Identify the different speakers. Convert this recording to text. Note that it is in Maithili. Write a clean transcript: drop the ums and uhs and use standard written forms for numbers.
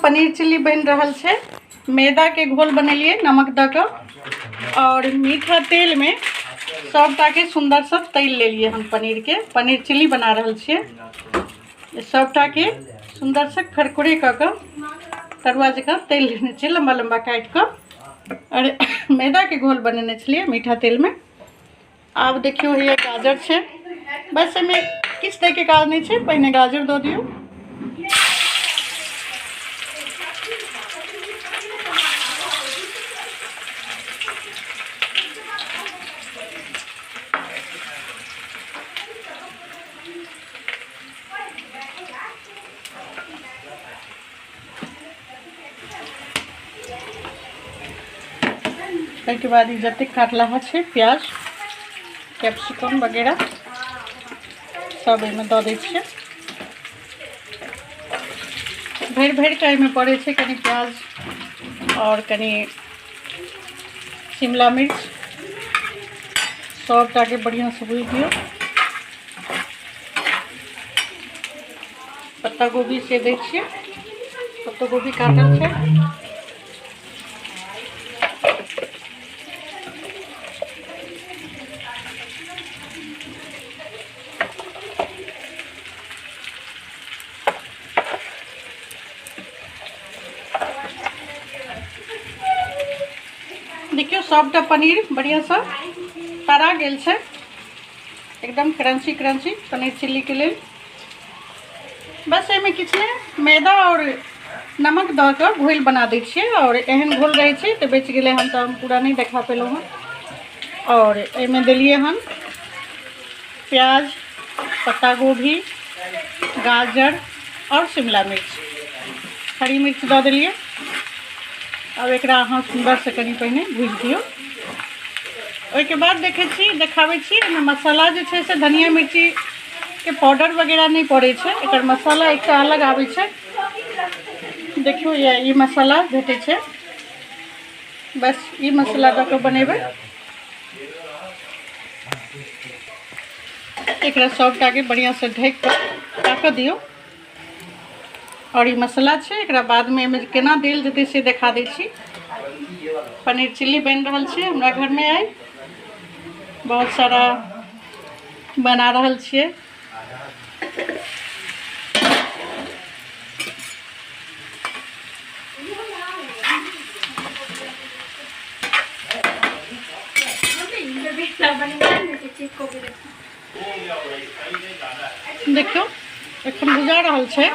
Speaker 1: पनीर चिल्ली बनि रहल छै। मैदाके घोल बनेलियै नमक दऽ कऽ और मीठा तेलमे सबटाके सुन्दरसँ तलि लेलियै हम पनीरके। पनीर चिल्ली बना रहल छियै। सबटाके सुन्दरसँ खरखुरे कऽ कऽ तरुआ जकाँ तलि लेने छियै, लम्बा लम्बा काटि कऽ। और मैदाके घोल बनेने छलियै मीठा तेलमे। आब देखियौ हैया गाजर छै, बस एहिमे किछु दैके काज नहि छै, पहिने गाजर दऽ दियौ। ताहिके बाद ई जतेक काटलाहा छै प्याज कैप्सिकम वगैरह सब एहिमे दऽ दै छियै। भरि भरि कऽ एहिमे पड़ै छै कनि प्याज आओर कनि शिमला मिर्च, सबटाके बढ़िआँसँ भुजि दियौ। पत्ता गोभी से दै छियै, पत्ता गोभी काटल छै। देखियौ सबटा पनीर बढ़िआँसँ तरा गेल छै, एकदम क्रंची क्रंची पनीर चिल्ली के लेल। बस एहिमे किछु नहि, मैदा और नमक दऽ कऽ घोल बना दै छियै और एहन घोल रहै छै तऽ बचि गेलै हन तऽ हम पूरा नहि देखा पेलहुँ हन। और एहिमे देलियै हन प्याज, पत्ता गोभी, गाजर और शिमला मिर्च, हरी मिर्च दऽ देलियै। आब एकरा अहाँ सुन्दरसँ कनि पहिने भुजि दियौ। ओहिके बाद देखै छी, देखाबै छी। एहिमे मसाला जे छै से धनिया मिर्चीके पाउडर वगैरह नहि पड़ै छै, एकर मसाला एकटा अलग आबै छै। देखियौ ई मसाला भेटै छै, बस ई मसाला दऽ कऽ बनेबै। एकरा सबटाके बढ़िआँसँ ढकि कऽ ताकऽ दियौ। और ई मसाला छै, एकरा बादमे एहिमे केना देल जेतै से देखा दै छी। पनीर चिल्ली बनि रहल छै हमरा घरमे आइ, बहुत सारा बना रहल छियै। देखियौ एखन भुजा रहल छै।